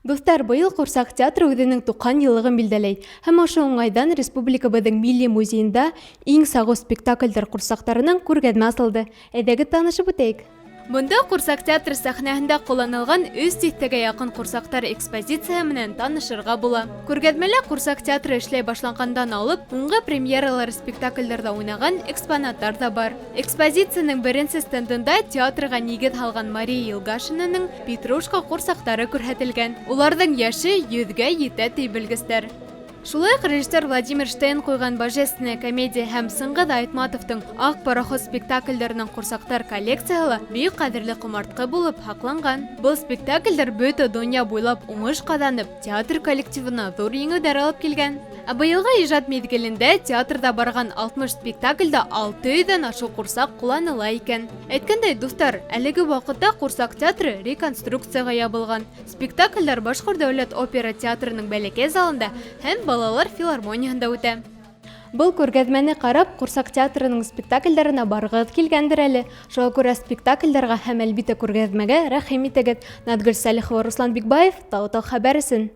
Дуҫтар, быйыл Ҡурсаҡ театры үҙенең 90 йыллығын билдәләй. Һәм ошо уңайҙан республикабыҙҙың Милли музейында иң сағыу спектаклдәр ҡурсаҡтарының күргәҙмә асылды. Әйҙәгеҙ танышып үтәйек. Бында Ҡурсаҡ театры сәхнәһендә ҡулланылған өс тиҫтәгә яҡын ҡурсаҡтар экспозицияһы менән танышырға була. Күргәҙмәлә Ҡурсаҡ театры эшләй башланғандан алып һуңғы премьералар спектаклдәрҙә уйнаған экспонаттар ҙа бар. Экспозицияның беренсе стендында театрға нигеҙ һалған Мария Елгашинаның Петрушка ҡурсаҡтары күрһәтелгән. Уларҙың йәше йөҙгә етә, ти белгестәр. Шулай уҡ режиссер Владимир Штейн ҡуйған «Божественная комедия» һәм Сыңғыҙ Айтматовтың «Аҡ пароход» спектаклдәренең ҡурсаҡтар коллекцияһы ла бик ҡәҙерле ҡомартҡы булып һаҡланған. Был спектаклдәр бөтә донъя буйлап уңыш ҡаҙанып, театр коллективына ҙур еңеүҙәр алып килгән. Ә быйылғы ижад миҙгелендә театрҙа барған 60 спектаклдә 600-ҙән ашыу ҡурсаҡ ҡулланыла икән. Әйткәндәй, дуҫтар, әлеге ваҡытта Ҡурсаҡ театры реконструкцияға ябылған. Спектаклдәр Башҡорт дәүләт опера театрының бәләкәй залында һәм балалар филармонияһында үтә. Был күргәҙмәне ҡарап, Ҡурсаҡ театрының спектаклдәренә барғығыҙ килгәндер әле. Шуға күрә спектаклдәргә һәм, әлбиттә, күргәҙмәгә рәхим итегеҙ. Наҙгөл Сәлихова, Руслан Бикбаев, Тау-Тау хәбәр өсөн.